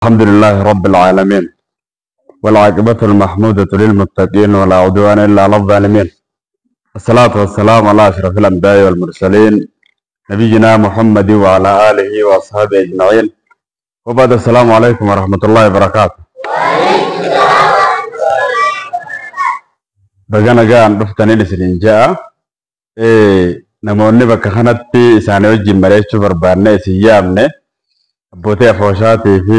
الحمد لله رب العالمين، والعاقبة المحمودة للمتقين، ولا عدوان إلا على الظالمين. الصلاة والسلام على أشرف الأنبياء والمرسلين، نبينا محمد وعلى آله وأصحابه أجمعين، وبعد، السلام عليكم ورحمة الله وبركاته. Baga nagaan dhuftanii isiniin ja'a. Namoonni bakka kanatti isaanii wajjin mari'achuu barbaanne isin yaamne, abbootii afooshaatii fi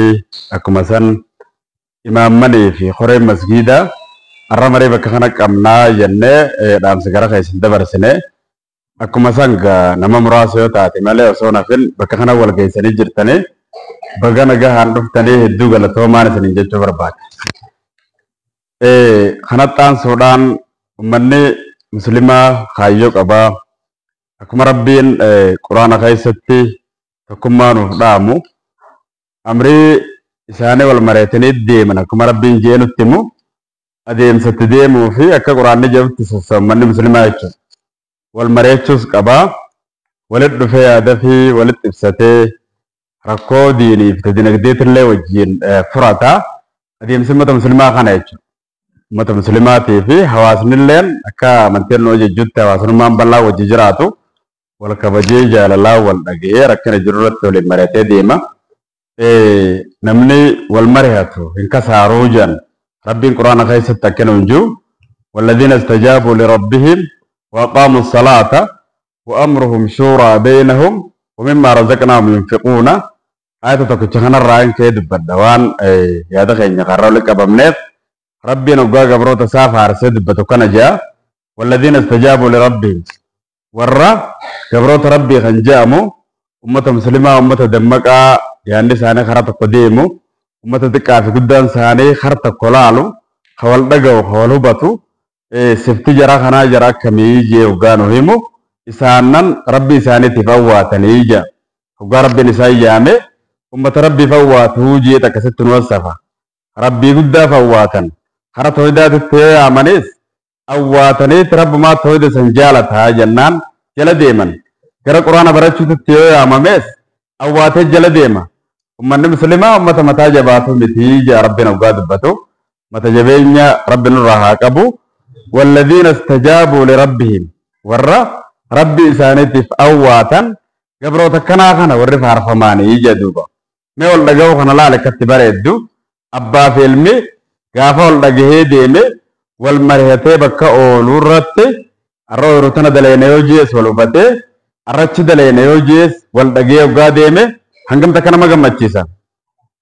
akkuma san imaammanii fi horeen masgiidaa, har'a marii bakka kana qabnaa jennee dhaamsa gara keessan dabarsine. Akkuma san nama muraasa yoo taate malee osoo nafin bakka kana wal geessanii jirtanii, baga nagahaan dhuftanii, hedduu galatoomaan isiniin jechuu barbaada. Kanatti aansuudhaan, uummanni musliimaa kaayyoo qabaa. Akkuma Rabbiin Quraana keessatti tokkummaa nuuf dhaamu, amrii isaanii wal mareetanii deeman, akkuma Rabbiin jee nutti himu, adeemsatti deemuu fi akka Quraanni jedhutti sossoba uummanni musliimaa jechuudha. Wal mareechuus qabaa. Walitti dhufee yaada fi walitti ibsatee rakkoo diinii fi dinagdeetillee wajjin furata. Adeemsi uummata musliimaa kana jechuudha. Uummata musliimaatii fi hawaasnilleen akka amantiin nu jejjutti hawaasummaan bal'aa wajji jiraatu wal kabajee, jaalalaa wal dhaga'ee, rakkina jiru irratti waliin mari'atee deema. Namni wal mari'atu hin kasaaruu jedhan. Rabbiin Quraana keessatti akkana hin jiru: والذين استجابوا لربهم وأقاموا الصلاة وأمرهم شورى بينهم ومما رزقناهم ينفقون. Ayata tokkicha kanarraa hin ka'ee dubbadha, waan yaada keenya karra walitti qabamneef. Rabbiin hoggaa gabroota isaa faarsee dubbatu kana jedha: والذين استجابوا لربهم. Warra gabroota Rabbii kan jedhamu ummata muslimaa, ummata dammaqaa, yaadni isaanii karaa tokko deemu, ummata xiqqaa fi guddaan isaanii kara tokko laalu, ka wal dhaga'u, ka wal hubatu. Sifti jara kanaa jara akkamii jee hoggaa nu himu, isaannan Rabbi isaaniitiif awwaatanii jea. Hoggaa Rabbiin isaan yaame, ummata Rabbiif awwaatuu jee akkasitti nu wasafa. Rabbii guddaaf awwaatan, kara tooyidaatitti yoo yaamanis awwaataniiti, Rabbumaa tooyida san jaalataa jennaan jala deeman. Gara Quraana barachuutitti yoo yaamames awwaatee jala deema. Ummanni muslimaa ummata mataa jabaatu miti jea Rabbiin hoggaa dubbatu. Mata jabeenya Rabbi nurraa haa qabu. والذين استجابوا لربهم، warra Rabbi isaaniitiif awwaatan, gabroota kanaa kana warri faarfamaanii jedhuuba. Mee wal dhaga'uu kana laala, akkatti bareeddu. Abbaa fi ilmi gaafa wal dhagahee deeme, wal mari'atee, bakka ooluu irratti har'a ooyiruu tana daleena yoo jees wal hubatee, arrachi daleena yoo jees wal dhagahee hoggaa deeme, hangam takka nama gammachiisa.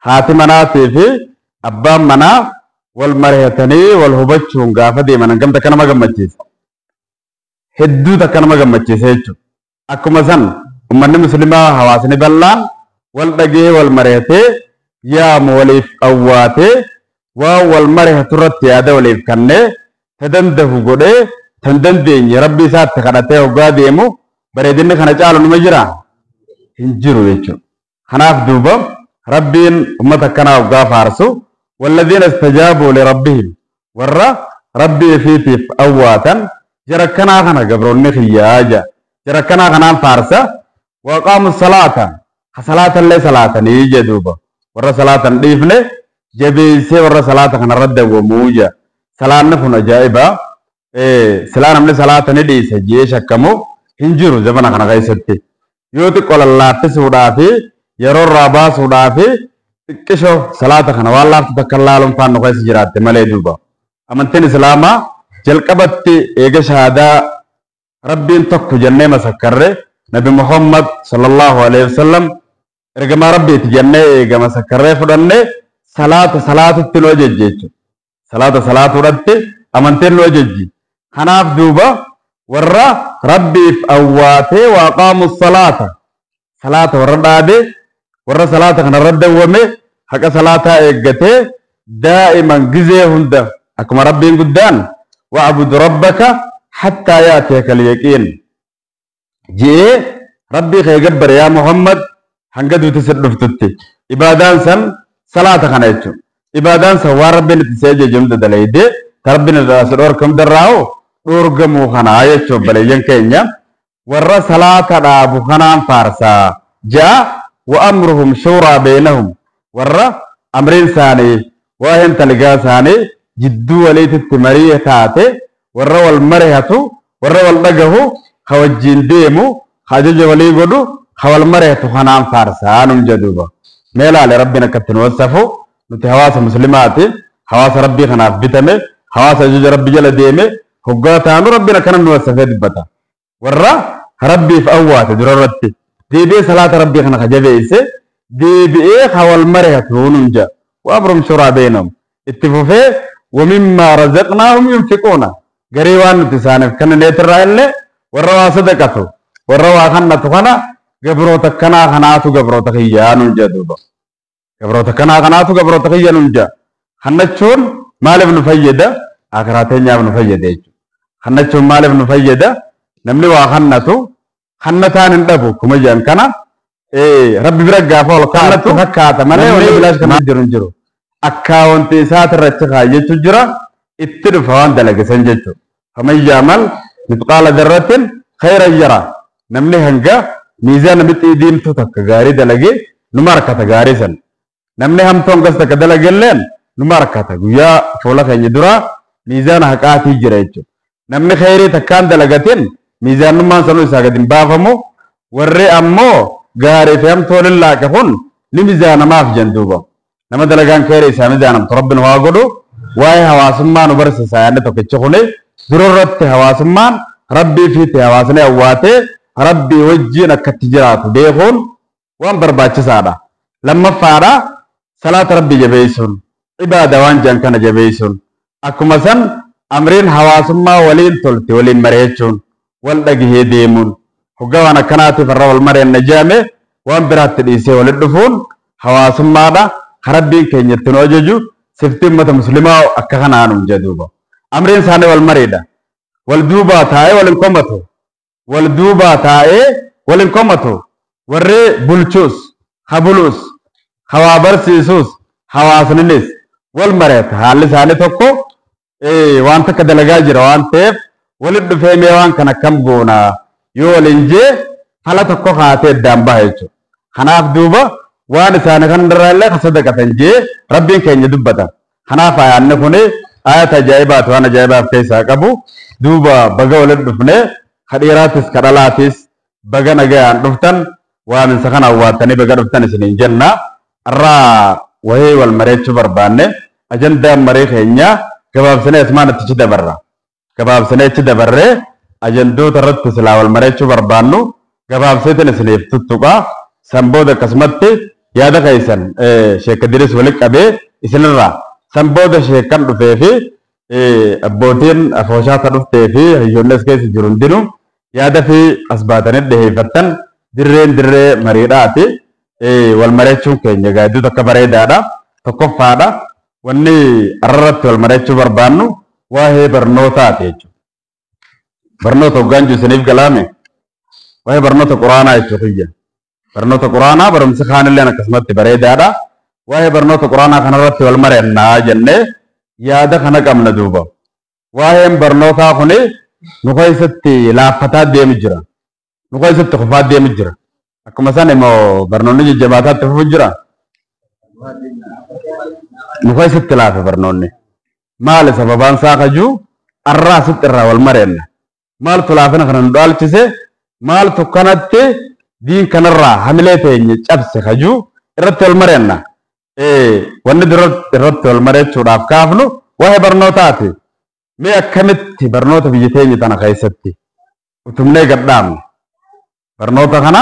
Haati manaatii fi abbaan manaa wal mari'atanii wal hubachuun gaafa deeman hangam takka nama gammachiisa. Hedduu takka nama gammachiisa jechuudha. Akkuma san uummanni musliimaa, hawaasni bal'aan wal dhagee, wal mari'atee, yaamu waliif awwaatee, waan wal mari'atu irratti yaada waliif kennee, ta dandahu godhee, tan dandeenye Rabbi isaatti kadhatee hoggaa deemu, bareedinni kana caalu numa jira hin jiru jechuudha. Kanaaf duuba Rabbiin uummata akkanaa hoggaa faarsu, والذين استجابوا لربهم، warra Rabbii ofiitiif awwaatan, jara akkanaa kana gabroonni kiyyaa jaa. Jara akkanaa kanaan faarsa. وأقاموا الصلاة، ka salaata illee salaatanii jedhuuba. Warra salaatan dhiifne jabeessee, warra salaata kanarra dawwamuu jaa. Salaanni kun ajaa'iba. Silaa namni salaata ni dhiisa jee shakkamu hin jiru zamana kana keessatti. Yoo xiqqoo lallaaffisuudhaa fi yeroo irraa baasuudhaa fi xiqqishoo salaata kana waan laaftu takka laaluun faan nu keessa jiraatte malee duuba. Amantiin Islaamaa jalqabatti eega shahaadaa Rabbiin tokko jennee masakkarre, Nabi Muhammad sallallahu alaihi wasallam ergamaa Rabbiiti jennee eega masakkarree fudhanne, salaata salaatutti nu ajajje jechuudha. Salaata salaatuudhatti amantiin nu ajajji. Kanaaf duuba warra Rabbiif awwaatee, وأقاموا الصلاة, salaata warra dhaabe, warra salaata kanarra dawwame, haqa salaataa eeggatee, daa'iman gizee hunda, akkuma Rabbiin guddaan واعبد ربك حتى يأتيك اليقين jee, Rabbii kee gabbare yaa Muhammad hanga duuti si dhuftutti. Ibaadaan san salaata kana jechuudha. Ibaadaan san waan Rabbiin itti si ajaje hunda dalaydee, ta Rabbiin irraa si dhorkamu darraa'u dhorgamuu kanaa jechuudha. Baleeyyan keenya, warra salaata dhaabu kanaan faarsaa ja'a. وأمرهم شورى بينهم, warra Amriin isaanii waa'een taligaa isaanii jidduu waliititti marii taate, warra wal marihatu, warra wal dhagahu, ka wajjiin deemu, ka ajaja walii godhu, ka wal marihatu kanaan faarsaa nun jedhuuba. Mee ilaale Rabbiin akkatti nu wasafu. Nuti hawaasa muslimaati, hawaasa Rabbii kanaaf bitame, hawaasa ajaja Rabbi jala deeme hoggaa taanu Rabbiin akkana nu wasafee dubbata. Warra Rabbiif awwaate dura irratti deebi'ee salaata Rabbii kana ka jabeesse, deebi'ee ka wal marihatu nun jedha. Wa shuraa beynahum itti fufee wamimmaa razaqnaahum yunfiquuna, garii waan nuti isaaniif kennineetirraa illee warra waa sadaqatu, warra waa kannatu kana, gabroota akkanaa kanaatu gabroota kiyyaa nun jedha duuba. Gabroota kanaa kanaatu gabroota kiyya nun jedha. Kannachuun maaliif nu fayyada? Akiraa teenyaaf nu fayyada jechuudha. Kannachuun maaliif nu fayyada? Namni waa kannatu kannataan hin dhabu kuma jedhan kana Rabbi bira gaafa ol kaa'atu fakkaata malee wanni bilaash kana jiru hin jiru. Akkaawwanti isaatirratti kaayyachuu jira, itti dhufa waan dalagisan jechuudha. Faman ya'mal mithqaala dharratin khayran yara. Namni hanga miizaana mixii diimtuu takka gaarii dalagee numa harkata gaarii san. Namni hamtuu hangas takka dalagelleen numa harkata, guyyaa fuula keenya duraa miizaana haqaatii jira jechuudha. Namni khayrii takkaan dalagatin miizaanummaan sanuu isaa gadi hin baafamu. Warri ammoo gaarii fi hamtuu waliin laaqe kun ni miizaanamaaf jenduuba. Nama dalagaan khayrii isaa miizaanamtu Rabbi nu haa godhu. Waa'ee hawaasummaa nu barsiisa yaadni tokkichi kuni. Dura irratti hawaasummaan Rabbii fi hawaasni awwaatee Rabbii wajjiin akkatti jiraatu beekuun waan barbaachisaadha. Lammaffaadha, salaata Rabbii jabeessuun, ibaada waan jedhan kana jabeessuun, akkuma san amriin hawaasummaa waliin tolte waliin mari'achuun, wal dhagahee deemuun, hoggaa waan akkanaatiif irra wal mari'anna jedhame waan biraatti dhiisee walitti dhufuun hawaasummaadha. Rabbiin keenya itti nu ajaju sifti uummata muslimaa akka kanaa nuun jedhuuba. Amriin isaanii wal mariidha. Wal duubaa taa'ee wal hin komatu. Wal duubaa taa'ee wal hin komatu. Warri bulchuus, habuluus, hawaa barsiisuus, hawaasninis wal mari'ata. Haalli isaanii tokko waan takka dalagaa jira waan ta'eef walitti dhufee mee waan kana akkam goonaa yoo waliin jee fala tokko kaatee addaan baha jechuudha. Kanaaf duuba waan isaanii kanarraa illee ka sadaqatan jee Rabbiin keenya dubbata. Kanaaf ayaanni kuni ayata ajaa'ibaati, waan ajaa'ibaaf keessaa qabu. Duuba baga walitti dhufnee, ka dhiiraatis ka dhalaatis baga nagayaan dhuftan, waaminsa kana awwaattanii baga dhuftan isiniin jenna. Har'aa wahii wal mareechuu barbaanne, ajandaan marii keenyaa gabaabsinee asumaan itti dabarra. Gabaabsinee achi dabarree ajandoota irratti silaa wal mareechuu barbaannu gabaabseetiin isiniif tuttuqaa. San booda akkasumatti yaada keessan sheekka Diris walitti qabee isinirraa, san booda sheekkan dhufee fi abbootiin afooshaata dhuftee fi hayyoonni as keessa jiru hundinuu yaada fi as baatanii dhiheeffattan. Dirreen dirree mariidhaati. Wal mareechuun keenya gaadduu takka bareedaadha. Tokkoffaadha. Wanni arrarratti wal mareechuu barbaannu waa'ee barnootaati jechuudha. Barnoota hoggaan jiru isiniif galaame, waa'ee barnoota quraanaa jechuudha. Barnoota quraanaa, barumsi kaanillee akkasumatti bareedaadha. Waa'ee barnoota quraanaa kanarratti wal mari'annaa jennee yaada kana qabna duuba. Waa'een barnootaa kuni nu keessatti laaffataa deemu jira. Nu keessatti kufaa deemu jira. Akkuma san immoo barnoonni jajjabaataatti fufuu jira. Nu keessatti laafe barnoonni. Maali sababaan isaa kajuu arraa asitti irraa wal mari'anna. Maaltu laafina kana nu dhaalchise? Maaltu kanatti diin kanarraa hamilee teenye cabse kajuu irratti wal mari'anna. Wanni dura irratti wal mari'achuudhaaf kaafnu waa'ee barnootaati. Mee akkamitti barnoota biyya teenya tana keessatti utumnee gadhaabne? Barnoota kana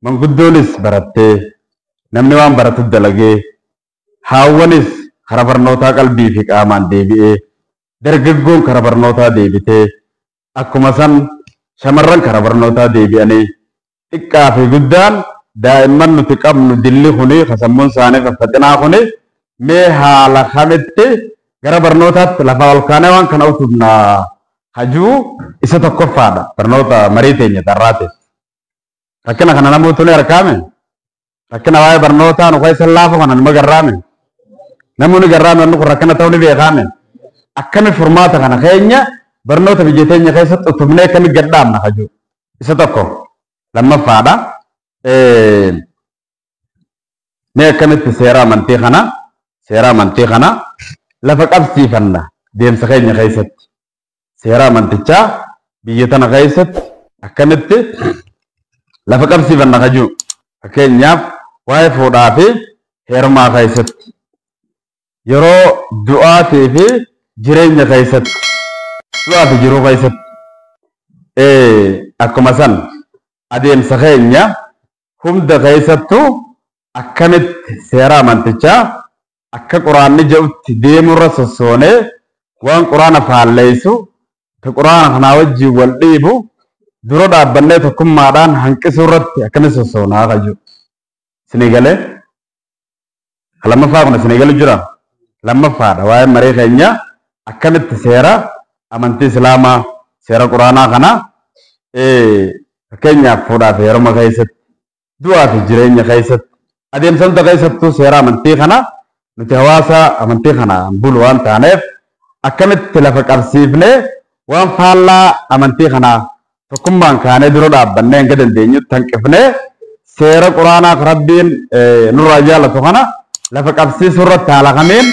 manguddoonis barattee, namni waan baratu dalagee, haawwanis karaa barnootaa qalbii fi qaamaan deebi'ee, dargaggoon karaa barnootaa deebitee, akkuma san shamarran karaa barnootaa deebi'anii, xiqqaa fi guddaan daa'imman nuti qabnu dilli kuni sammuun isaanii faffaxinaa kuni mee haala kamitti gara barnootaatti lafa ol kaanee waan kana utubnaa hajuu isa tokkoffaadha barnoota marii teenya tarraate. Rakkina kana namoota ni argaame. Rakkina waa'ee barnootaa nu keessa laafa kana numa garraame. Namoonni garraame wanni kun rakkina ta'uu ni beekaame. Akkami furmaata kana keenya barnoota biyya teenya keessatti utubnee akkami gadhaabna hajuu isa tokko. Lammaffaadha. Mee akkamitti seera amantii kana Seera amantii kana lafa qabsiifanna deemsa keenya keessatti. Seera amantichaa biyya tana keessatti akkamitti lafa qabsiifanna kajuu. Fakkeenyaaf waa'ee fuudhaa fi heerumaa keessatti, yeroo du'aatii fi jireenya keessatti, du'aa fi jiruu keessatti, akkuma san adeemsa keenya hunda keessattuu akkamitti seera amantichaa akka quraanni jedhutti deemurra sossoonee waan quraana faalleessu ta quraana kanaa wajjin wal dhiibu dura dhaabbannee tokkummaadhaan hanqisuu irratti akkamitti sossoonaa kajuu. Isinii galee? Lammaffaa kun isinii galu jira? Lammaffaadha waa'ee marii keenya akkamitti seera amantii Islaamaa seera quraanaa kana fakkeenyaaf fuudhaa fi heeruma keessatti, du'aa fi jireenya keessatti, adeemsa hunda keessattuu seera amantii kana nuti hawaasa amantii kana bulu waan taaneef akkamitti lafa qabsiifnee waan faallaa amantii kanaa tokkummaan kaanee dura dhaabbannee hanga dandeenyutti hanqifnee seera quraanaa Rabbiin nurraa jaallatu kana lafa qabsiisuu irratti haala kamiin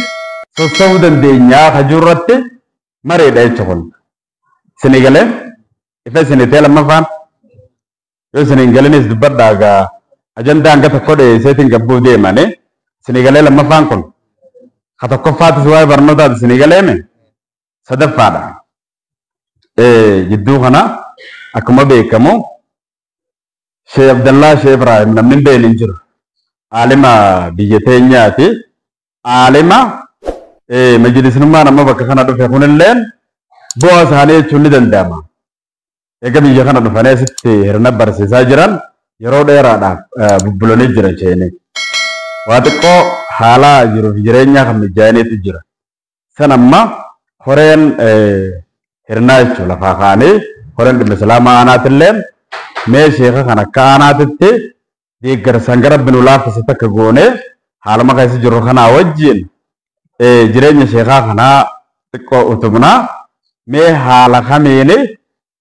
sossahuu dandeenyaa kajuu irratti mareedha jechuun kun. Isinii galee? Ifa isinii ta'e lammaffaan? Yoo isin hin galinis dubbadhaa gaa ajandaa hanga tokko dhiyeesseetiin gabbuu deemanii isinii galee lammaffaan kun. Ka tokkoffaatis waa'ee barnootaati isinii galeeme? Sadaffaadha. Jidduu kana akkuma beekamu Sheekh Abdallaa Sheekh Ibrahim namni hin beekne hin jiru. Aalima biyya teenyaati. Aalima majlisnummaan amma bakka kana dhufe kunilleen bu'aa isaanii jechuun ni danda'ama. Egaa biyya kana dhufanii asitti hirna barsiisaa jiran yeroo dheeraadhaaf bubbulanii jiran isheenii. Waa xiqqoo haala jiruuf jireenyaa kan mijaa'iniitu jira. San amma horeen hirnaa jechuun lafaa kaanii horeen dhimma Islaamaa aanaatillee mee sheeka kan akka aanaatitti deeggarsan gara Rabbi nu laaffise takka goonee haaluma keessa jirru kanaa wajjin jireenya sheekaa kanaa xiqqoo utubnaa mee haala kamiini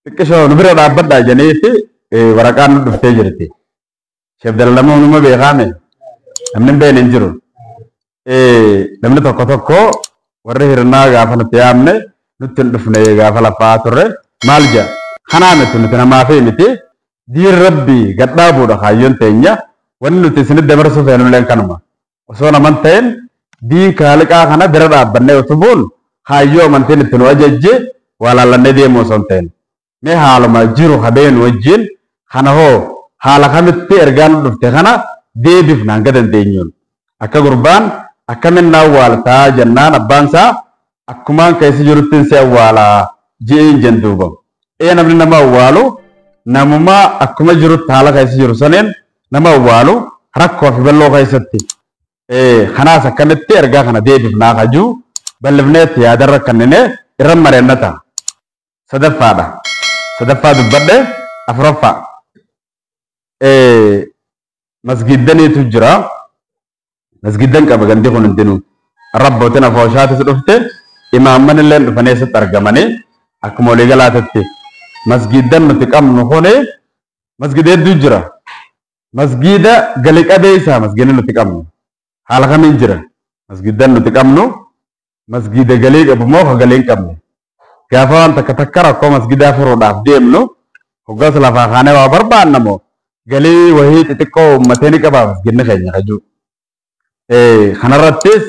xiqqishoo nu bira dhaabbadhaa jedhaniiti waraqaan nu dhuftee jirti. Sheekh Dallalamuu numa beekaame namni hin beekne hin jiru. Namni tokko tokko warri hirnaa gaafa nuti yaamne nutti hin dhufne gaafa lafaa turre maal jedha? Kanaa miti nuti namaa fi miti diin Rabbii gadhaabuudha kaayyoon teenya wanni nuti isinitti dabarsuu feenulleen kanuma. Osoo naman ta'in diin kaaliqaa kana bira dhaabbannee utubuun kaayyoo amantiin itti nu ajajje waa laallannee deemuu osoo hin ta'in. Mee haaluma jiru habeenu wajjin kana hoo haala kamitti ergaa nu dhufte kana deebifna hanga dandeenyuun. Akka gurbaan akkamiin na awwaaltaa jennaan abbaan isaa akkumaan keessa jirutti si awwaalaa je'een jenduuba. Namni nama awwaalu namuma akkuma jirutti haala keessa jiru saniin nama awwaalu rakkoo fi bal'oo keessatti. Kanaas akkamitti ergaa kana deebifnaa kajuu bal'ifneetti yaadarra kannine irra mareennata. Sadaffaadha. Sadaffaa dubbadhe afuraffaa. Masgiddaniitu jira. Masgiddan qaba gandi kun hundinuu. Rabbootiin afooshaatis dhufte imaamman illee dhufanii asitti argamanii akkuma walii galaatitti. Masgiddan nuti qabnu kuni masgida hedduu jira. Masgida gali qabeessa masgidni nuti qabnu. Haala kamiin jira? Masgiddan nuti qabnu masgida galii qabu moo ka galii hin qabne? Gaafa waan takka takka rakkoo masgidaa furuudhaaf deemnu hoggas lafaa kaanee waa barbaanna moo galii wahii xixiqqoo uummatee ni qabaa masgidni keenya kajuu. Kanarrattis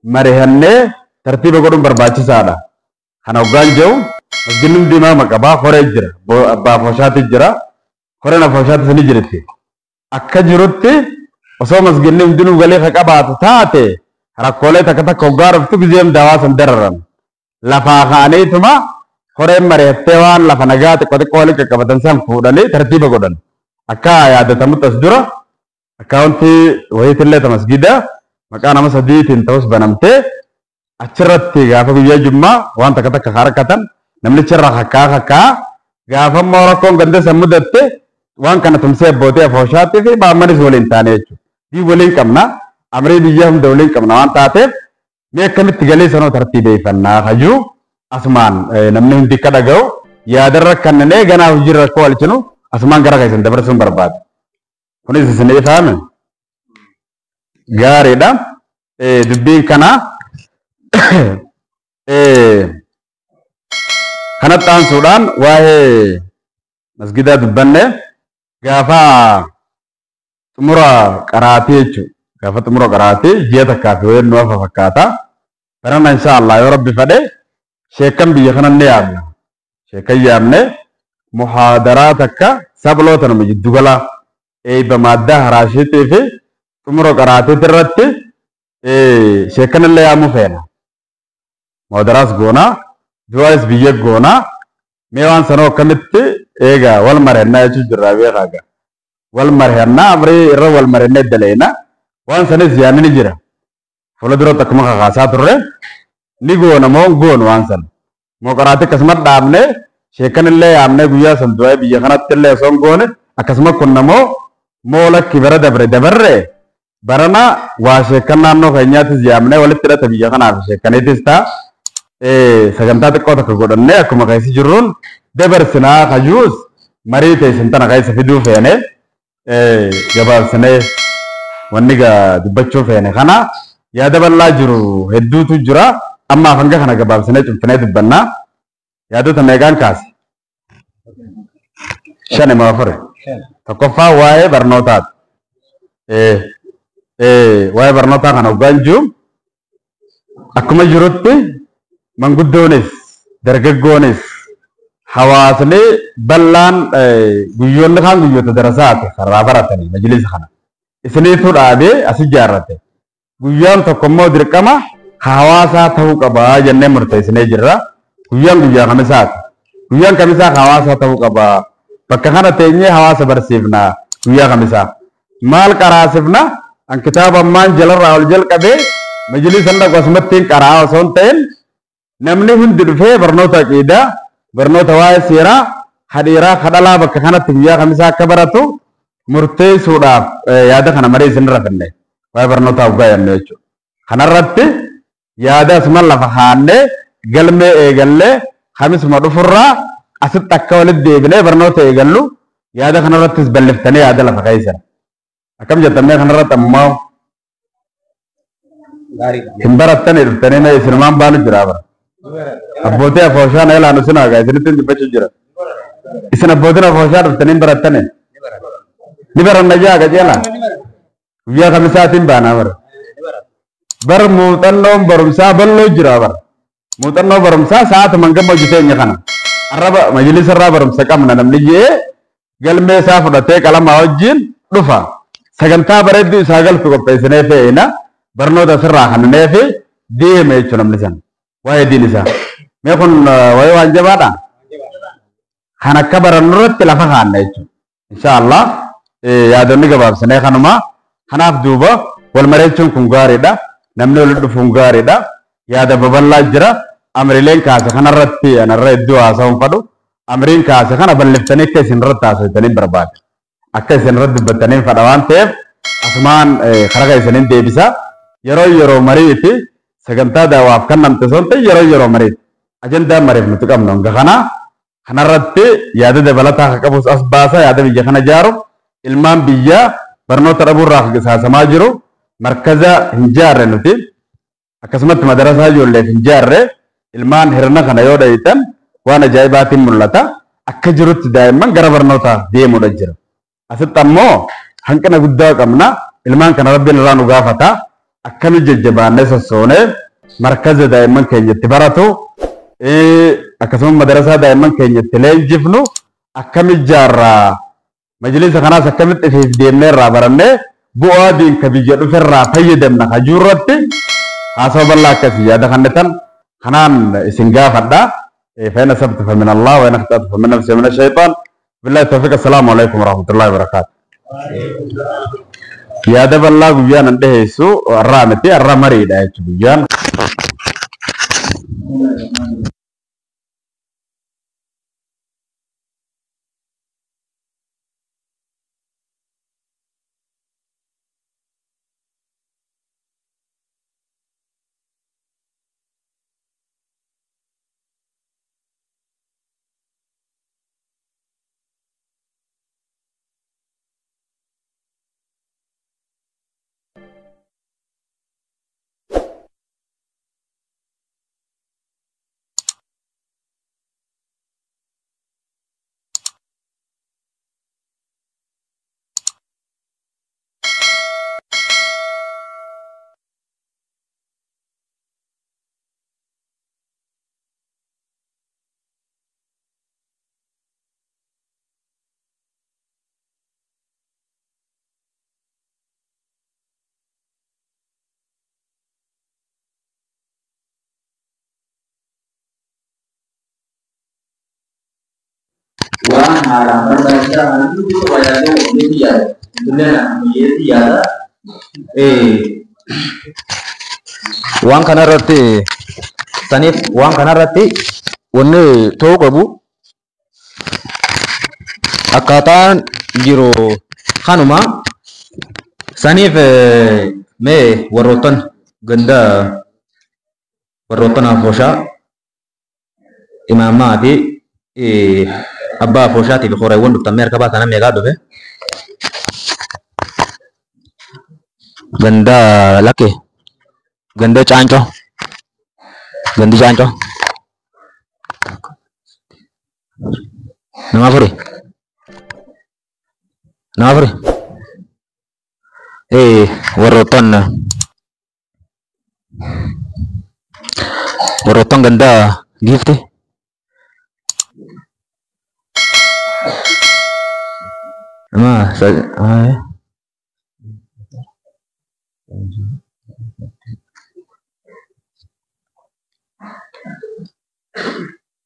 marihannee tartiiba godhuun barbaachisaadha. Kana hoggaan jiru masgidni hundi imaama qabaa horee jira. Abbaa afooshaati jira. Horeen afooshaatis ni jirti. Akka jirutti osoo masgidni hundinuu galii ka qabaatu taate rakkoolee takka takka hoggaa dhuftu gizeem daawaa san dararan. Lafaa kaaniituma horeen mari'attee waan lafa nagaa xiqqoo xiqqoo walitti qaqqabatan san fuudhanii tartiiba godhan. Akka yaadatamutti as dura akkaawuntii wayiitillee ta masgida maqaa nama sadiitiin ta'us banamtee achirratti gaafa guyyaa jummaa waan takka takka harkatan namni achirraa hakkaa hakkaa gaafa immoo rakkoon ganda san mudatte waan kana tumsee abbootii afooshaatii fi baammanis waliin taane jechuudha. Dii waliin qabna amrii biyya hunda waliin qabna waan taateef mee akkamitti galii sanoo tartiibeeffannaa kajuu asumaan namni hundi akka dhaga'u yaadarra kanneen ganaa hojiirra rakkoo walchinu asumaan gara keessan dabarsuun barbaada. Kunis isin ifaame gaariidha. Dubbiin kana kanatti aansuudhaan waa'ee masgidaa dubbanne gaafa xumura qaraatii jechuudha. Gaafa xumura qaraatii ji'a takkaa fi wayii nu hafa fakkaata. Barana insha Allah yoo Rabbi fedhe sheekkan biyya kana ni yaamna. Sheekkan yaamne muhaadaraa takka sabloota nama jiddugala eebba maaddaa haraashiitii fi xumura qaraatiitii irratti sheekkan illee yaamuu feena. Muhaadaraas goonaa, du'aas biyya goonaa. Mee waan sanoo akkamitti eegaa wal marhennaa jechuun jirraa beekaa gaa. Wal marhennaa amrii irra wal marhennee daleena. Waan sanis yaadni ni jira. Fuula duratti akkuma kakaasaa turre ni goona moo hin goonu waan sana. Moo qaraatii akkasuma dhaabne sheekkan illee yaamnee guyyaa san du'aa biyya kanatti illee osoo hin goone akkasuma kunna moo moo lakki bara dabre dabarre barana waa sheekkan naannoo keenyaattis yaamnee walitti hidhata biyya kanaaf sheekkaniitis ta'a. Sagantaa xiqqoo takka godhannee akkuma keessa jirruun dabarsinaa kajuus marii teessin tana keessa fiduu feene gabaabsinee wanni dubbachuu feene kana yaada bal'aa jiru hedduutu jira. Ammaaf hanga kana gabaabsinee cunfinee dubbannaa. Yaadota meeqaan kaase? 5 moo 4? Tokkoffaa waa'ee barnootaati. Waa'ee barnootaa kana hoggaan jiru akkuma jirutti manguddoonis dargaggoonis hawaasni bal'aan guyyoonni kaan guyyoota darasaati karaa baratanii majlisa kana. Isiniitu dhaabee as ijaarrate. Guyyaan tokko immoo dirqama hawaasaa ta'uu qabaa jennee murteessinee jirra. Guyyaan guyyaa kamisaati. Guyyaan kamisaa hawaasaa ta'uu qabaa. Bakka kana teenyee hawaasa barsiifna guyyaa kamisaa. Maal qaraasifna? An kitaaba ammaan jalarraa ol jalqabee majlisa dhaqu asumatti hin qaraa osoo hin ta'in namni hundi dhufee barnoota aqiidaa, barnoota waa'ee seeraa, hadhiiraa, kadhalaa bakka kanatti guyyaa kamisaa akka baratu murteessuudhaaf yaada kana marii isinirra finne. Waa'ee barnootaa hoggaa jennu jechuudha. Kanarratti yaada asuma lafa haannee galmee eegallee kamisuma dhufurraa asitti akka walitti deebinee barnoota eegallu yaada kanarrattis bal'iftanii yaada lafa keessan. Akkam jettamee kanarratti ammoo hin barattanii dhuftanii mee isinumaan baanu jira bara. Abbootii afooshaa na ilaanu isin hagaa isinitti dubbachuu jira. Isin abbootiin afooshaa dhuftanii hin barattanii. Ni baranna jaa qajeelaa. Guyyaa kamisaatiin baanaa bara. Bar muuxannoon barumsaa bal'oo jira bara. Muuxannoo barumsaa sa'aatuma hangam hojjeteenya kana. Arraba majlisa irraa barumsa qabna namni jee galmee isaa fudhatee qalamaa wajjin dhufa. Sagantaa bareedduu isaa galtu qopheessinee fe'ina barnoota asirraa kannee fi deema jechuudha namni sana. Waa'ee diin isaa. Mee kun waa'ee waan jabaadha. Kan akka barannu irratti lafa kaanna jechuudha. Inshaallah yaadonni gabaabsinee kanuma. Kanaaf duuba wal mareechuun kun gaariidha. Namni walitti dhufuun gaariidha. Yaada babal'aa jira. Amrileen kaase kanarratti anarra hedduu haasa'uun fadhu. Amriin kaase kana bal'iftanii akka isin irratti haasa'itanii barbaada. Akka isin irratti dubbattanii fadha waan ta'eef asumaan karaa isiniin deebisa. Yeroo yeroo mariiti sagantaa daawaaf kan namte osoo hin ta'in yeroo yeroo mariiti. Ajandaan mariif nuti qabnu hanga kana kanarratti yaada dabalataa akka qabus as baasa yaada biyya kana ijaaru ilmaan biyyaa barnoota dhabuurraa qisaasamaa jiru markaza hin jaarre nuti akkasumatti madarasaa ijoolleef hin jaarre ilmaan hirna kana yoo dhahitan waan ajaa'ibaatiin mul'ata akka jirutti daa'imman gara barnootaa deemuudha jira. Asitti ammoo hanqina guddaa qabna ilmaan kana rabbiin irraa nu gaafata akkami jajjabaannee sossoonee markaza daa'imman keenya itti baratu akkasuma madarasaa daa'imman keenya itti leenjifnu akkami ijaarraa majlisa kanaas akkamitti ifiif deemnee irraa barannee bu'aa diinka biyya dhuferraa fayyadamna hajuurratti haasawa bal'aa akkasii yaada kannetan kanaan isin gaafadha. فإن أصبت فمن الله وإن أخطأت فمن نفسي ومن الشيطان. بالله التوفيق. السلام عليكم ورحمة الله وبركاته. yaada bal'aa guyyaan an dhiheessu irraa miti irra mariidha jechuudha guyyaan. Waan haalaan barbaachisaa kana hundi kophaa yaadee ogeessi yaada. Illee ammayyeessi yaada. Waan kanarratti saniif waan kanarratti wanni ta'uu qabu akkaataan jiru kanuma saniif mee warroottan ganda warroottan afooshaa imaamaa fi abbaa afooshaatii fi horeewwan dhuftan mee harka baasan meeqaa dhufe ganda lakke ganda caancoo gandi caancoo nama afuri nama afuri warroottan warroottan ganda giifti nama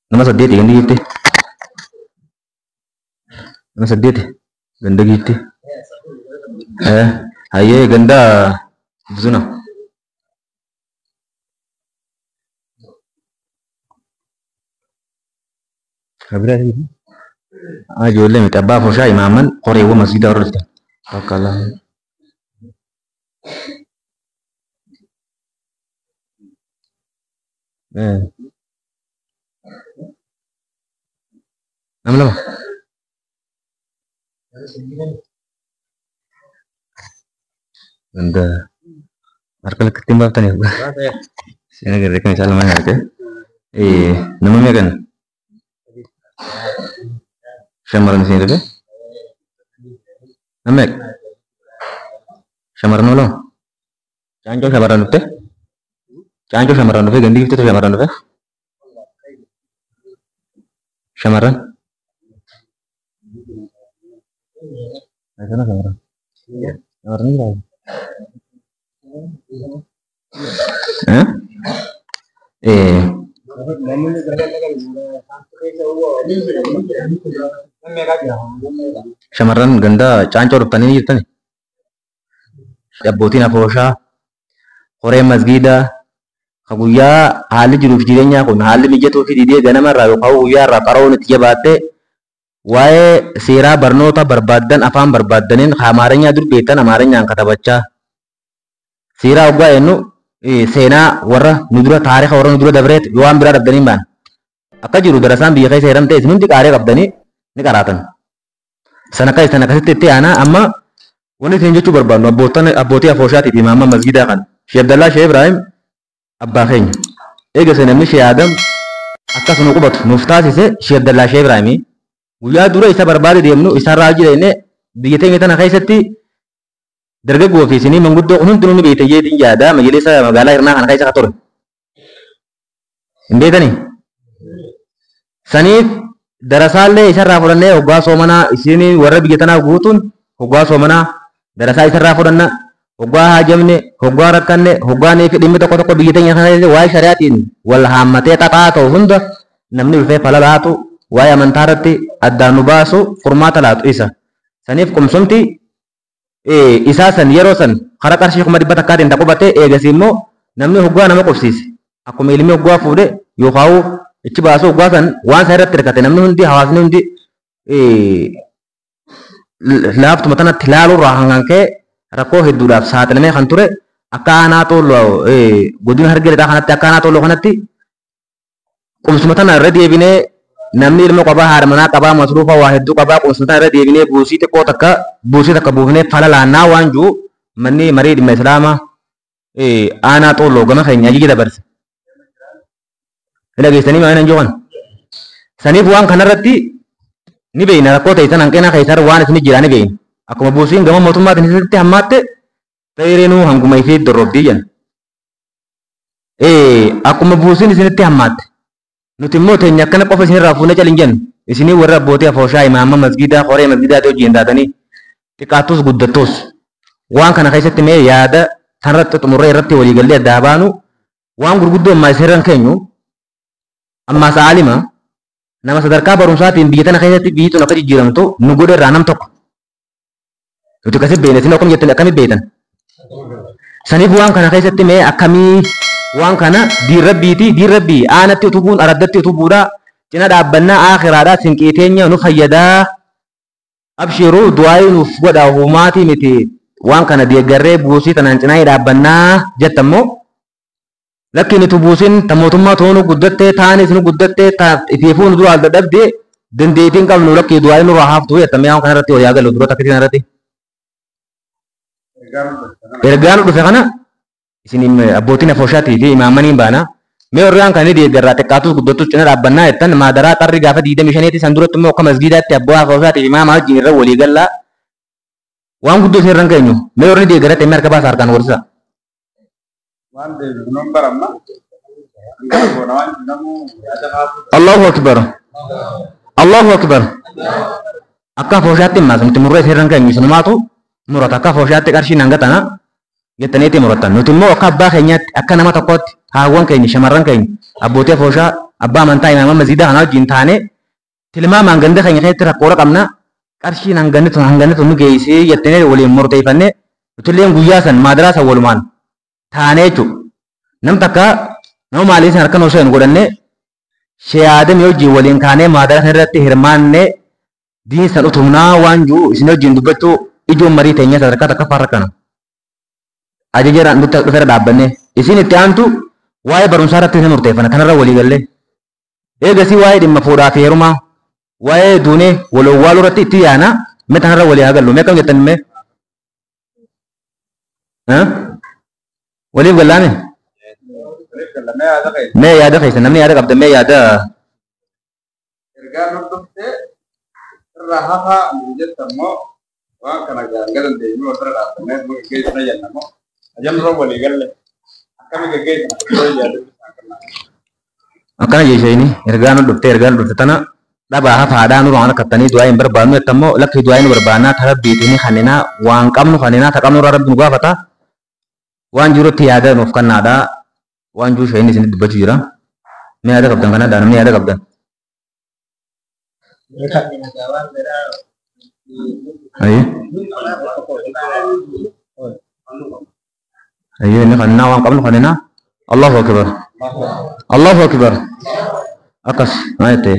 nama saddeeti gandi giifti nama saddeeti ganda giifti hayyee ganda buzuna ijoollee miti abbaa afooshaa imaaman qoreewwan masgiida warra dhuftan bakka lama nama lama ganda harka lakkatti hin baaftaniif seenaa garee kan isaa lamaan arge nama meeqan shamarran isin dhufe nama meeqa shamarran nama lama caancoo shamarran dhufte caancoo shamarran dhufe gandi giftetu shamarran dhufe shamarran shamarran shamarran jira eh shamarran ganda caancoo dhuftanii jirtani abbootiin afooshaa horeen masgiidaa ka guyyaa haalli jiruuf jireenyaa kun haalli mijatuu fi didee ganamarraa yookaan guyyaa irraa qaroon itti jabaattee waa'ee seeraa barnoota barbaaddan afaan barbaaddaniin amaarinyaa dur beektan amaarinyaan katabachaa seeraa hoggaa jennu seenaa warra nu dura taarika warra nu dura dabreet yoo waan biraa dhabdaniin baan akka jiru darasaan biyya keessa jedhamte isin hundi qaaree qabdanii ni qaraatan. Sana akka isin akkasitti itti aanaa amma wanni isin jechuu barbaadnu abbootii afooshaatiif imaama masgiidaa kana Sheekh Abdallaa Sheekh Ibrahim abbaa keenya eega isin namni Sheekh Adam akkasuma qubatu nuuf taasise Sheekh Abdallaa Sheekh Ibrahimii guyyaa dura isa barbaade deemnu isarraa jireenne biyya teenya tana keessatti dargaggoo fi isinii manguddoo kun hundinuu ni beekte jeetiin yaada majlisa magaalaa Hirnaa kana keessa ka ture. Hin beektanii? Saniif darasaallee isarraa fudhannee hoggaa soomanaa isinii warra biyya tanaa guutuun hoggaa soomanaa darasaa isarraa fudhanna hoggaa haajamne hoggaa rakkanne hoggaa fi dhimmi tokko tokko biyya teenya kana keessatti waa'ee shari'aatiin wal haammatee xaxaa ta'u hunda namni dhufee fala laatu waa'ee amantaa irratti addaan nu baasu furmaata laatu isa. Saniif qumsumti isaa san yeroo san karaa qarshii 100,000 taqubate eegasii immoo namni hoggaa nama qubsiise akkuma ilmi hoggaa fuudhe yookaan ichi baasu hoggaa san waan san irratti hirkate namni hundi hawaasni hundi laaftuma tanatti laaluurraa hangan ka'e rakkoo hedduudhaaf saaxilamee kan ture akka aanaa xolloo godina hargee lixaa kanatti akka aanaa xolloo kanatti qubsuma tana irra deebinee namni ilma qabaa haadha manaa qabaa masruufa waa hedduu qabaa qubsuma tana irra deebinee buusii xiqqoo takka buusii takka buufnee fala laannaa waan jiru manni marii dhimma islaamaa aanaa xolloo gama keenya ajaja dabarse. Dhageessanii maal hin jiran. Saniif waan kanarratti ni beekna rakkoo ta'e san hanqina keessaa waan isin jira ni beekna. Akkuma buusiin gama mootummaatiin isinitti hammaatte ta'ireenuu hanguma ifee dorrobdii jenna. Akkuma buusiin isinitti hammaatte nuti immoo teenya akkana qofa isinirraa fuunee calin jennu isinii warra abbootii afooshaa imaama masgiidaa qoree masgiidaa hojiin taatanii xiqqaattus guddattus waan kana keessatti mee yaada sanarratti xumurree irratti waliigallee addaa baanu waan gurguddoo ammaa isinirran keenyu ammaas aalima Nama sadarkaa barumsaatiin biyya tana keessatti biyyi tun akka jijjiiramtu nu godhe irraa nam tokko. Nuti akkasitti beekna isin akkam jettan akkamitti beektan? Saniif waan kana keessatti mee akkamii waan kana diin rabbiiti diin rabbii aanatti utubuun araddatti utubuudha cina dhaabbannaa aakhiraadha sinqii teenya nu fayyadaa abshiruu du'aayii nuuf godha humaatii miti waan kana deeggarree buusii tanaan cinaa dhaabbannaa jettammoo lakki nuti buusin ta mootummaa toonu guddattee taanis nu guddattee ta ifiifuu nu duraa dadhabde dandeettiin qabnu lakki du'aayii nurraa haaftu jettamee waan kanarratti waliyaa galu dura takkitii kanarratti. Ergaa nu dhufe kana isin abbootiin afooshaatii fi imaammaniin baana. Mee warri waan kana deeggarraa xiqqaatus guddattus cina dhaabbannaa jettan maadaraa xarri gaafa 25 san duratti immoo akka masgiidaatti abbaa afooshaatii fi imaamaa wajjin irra walii gallaa. Waan guddoo isin irra hin keenyu. Mee warri deeggarratti mee harka baasa harkaan gorsa. Waan deebifnu hin baramna. Hanga goona waan jedhamu yaada kaasuu. Allahu akbar. Allahu akbar. Akka afooshaatti himaas nuti murree isin irra hin keenyu isinumaatu murata akka afooshaatti qarshiin hanga tana jettaniitti murattan. Nuti immoo akka abbaa keenyaatti akka nama tokkootti haawwan keenya shamarran keenya abbootii afooshaa abbaa amantaa imaama masgiidaa kana wajjin taane tilmaamaan ganda keenya keessatti rakkoo qabna qarshiin hanganni tun hanganni tun nu geessee jettanii waliin murteeffannee nutilleen guyyaa san maadaraa san walumaan taanee jechuudha. Nam takka nama maalii san harka nu seenu godhannee sheeyaadamii wajjin waliin kaanee maadaraa san irratti hirmaannee diin san utumnaa waan jiru isin wajjin dubbachuu ijoon marii teenya sadarkaa takkaffaa rakkana. Ajaja nutti dhufeera dhaabbanne isin itti aantu waa'ee barumsaa irratti isin murteeffanna kanarra walii gallee. Eegasii waa'ee dhimma fuudhaa fi heerumaa waa'ee duunee wal owwaaluu irratti itti yaana mee kanarra walii haa gallu mee akkam jettan mee? Waliif gallaame? Mee yaada keessa. Mee yaada keessa namni yaada qabda mee yaada Ergaa nu dhufte irra hafaa nu jetta immoo waan kana gaangala deemee walirra dhaabbannee nu gaggeessina jenna immoo ajanurra walii galle akkami gaggeessina yoo yaadu isaan kana. Akkana jeeshayni ergaa nu dhufte ergaa nu dhufte tana dhabaa hafaadhaa nu waan akkattanii du'aa hin barbaadnu jettammoo lakki du'aa nu barbaannaa ta rabbiitiin kanninaa waan qabnu kanninaa ta qabnu irraa rabbi nu gaafata waan jirutti yaada nuuf kennaadhaa waan jiru shayini isin dubbachuu jira mee yaada qabdan kanadhaa namni yaada qabdan. Ayyee ayyee inni kanninaa waan qabnu kanninaa Allahu akbar Allahu akbar akkas maal jettee.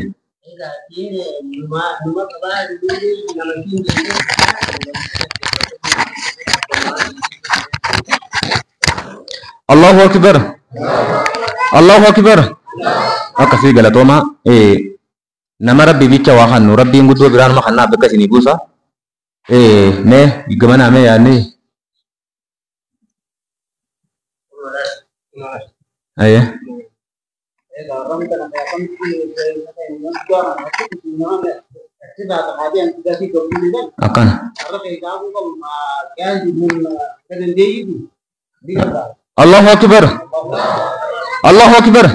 Allahu akbar Allahu akbar akkasii galatooma nama rabbi bicha waa kannu rabbiin guddoo biraanuma kannaa bakka isinii buusa mee gamanaa mee yaadni ayyee akkana Allahu akbar Allahu akbar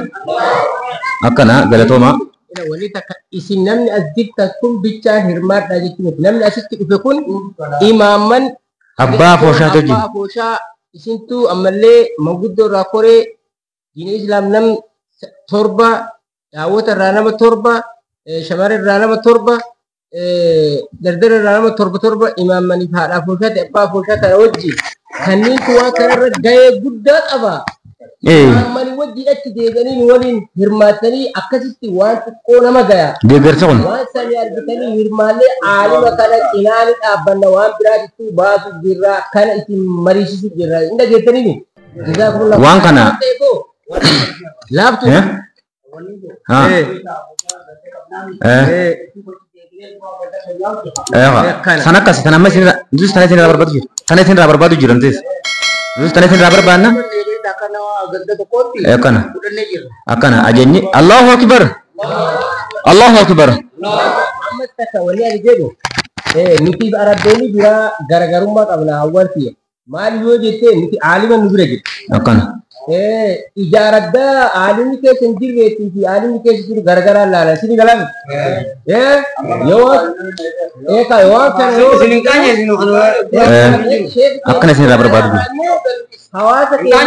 akkana galatooma Wali takka isin namni as jirtan kun bichaan hirmaadhaa jechuudha. Namni asitti dhufe kun imaaman abbaa afooshaa hojii abbaa afooshaa isintu ammallee manguddoo irraa koree diina islaam nam torba daawwata irraa nama torba shamara irraa nama torba dardara irraa nama torba torba imaamaniif haadha afooshaati abbaa afooshaa kana wajji kanneen kun waan kanarra gahee guddaa qaba. Imaamanii wajji achi deebi'anii nu waliin hirmaatanii akkasitti waan xiqqoo nama gaya. Deeggarsa kun Waan sanii argitanii hirmaannee aalima kana cinaa ni dhaabbanna waan biraatittuu baasu jirra kana isin mariisisu jirra. Hin dhageettanii? Jazaakumullah. Waan kana Laaftu. eh ha eh eh sana akkas sana amma isin nutis sana isin irraa barbaadu jira sana isin irraa barbaadu jira nutis nutis sana isin irraa barbaanna akkana akkana ajajni Allahu akbar Allahu akbar Ammas takka wanni ani jedhu nuti arabbeeni biraa garaagarummaa qabna hawwaasi. Maal yoo jette nuti aalima nu bira jiru. Akkana Ijaaraddaa aalimni keessa hin jirreetii fi aalimni keessa jiru garaagaraan laala. Isin galaan? Yoo waan kana yoo akkana isin irraa barbaadu jira. Hawaasa keessa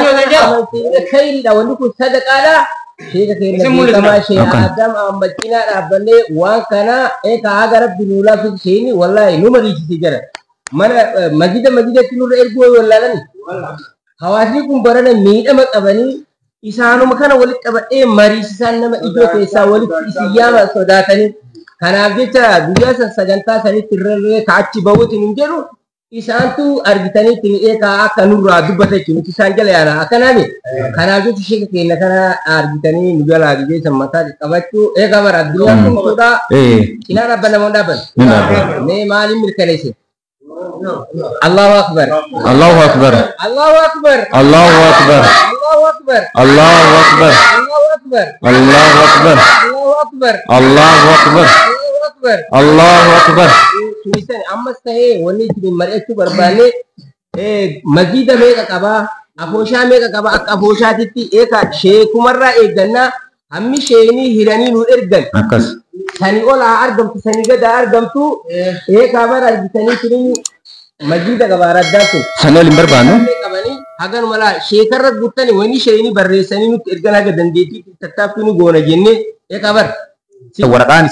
amansiifne khayriidha wanni kun sadaqaadha. Sheeka keenya beekamaa Sheekh Adam Ahmad cinaa dhaabbannee waan kana eeka haga rabbi nuu laaffisu sheeni wallaahi nu mariisise jira. Mana masjida masjidatti nurra erguu wallaalani. Hawaasni kun barana miidhama qabanii isaanuma kana walitti qabadhee mariisisaan nama ijoo keessaa walitti isin yaama sodaatanii. Kanaaf jecha guyyaa san sagantaa sanitti irrallee kaachi bahuutiin hin jedhu isaantu argitaniitti ni eegaa akka nurraa dubbata jechuun nuti isaan jala yaana akkanaami. Kanaaf jecha sheeka keenya kana argitanii nu jalaa biyya san mataa qabachuu eegaa bara addunyaan kun sodaa cinaa dhaabbanna moo hin dhaabbannu? Ni dhaabbanna. Mee maaliin mirkaneesse? Allahu Akbar. Allahu Akbar. Allahu Akbar. Allahu Akbar. Allahu Akbar. Allahu Akbar. Allahu Akbar. Allahu Akbar. Allahu Akbar. Allahu Akbar. Allahu Akbar. Allahu Akbar. Sunisani ammas ta'ee wanni isin mari'achuu barbaanne masjiida meeqa qabaa afooshaa meeqa qabaa akka afooshaatitti eeka sheekumarraa eeggannaa hammi sheenii hiranii nu ergan. Akkas. Sanii ol haa argamtu sanii gad haa argamtu eekaa bara argitanii turii masjiida qabaa raddaan kun. Sanii ol hin barbaannu. Qabanii haganuma laa sheekarra guuttanii wanni sheenii barreessanii nutti ergan haga dandeettii tattaaffii nu goona jennee eekaa bara. Waraqaan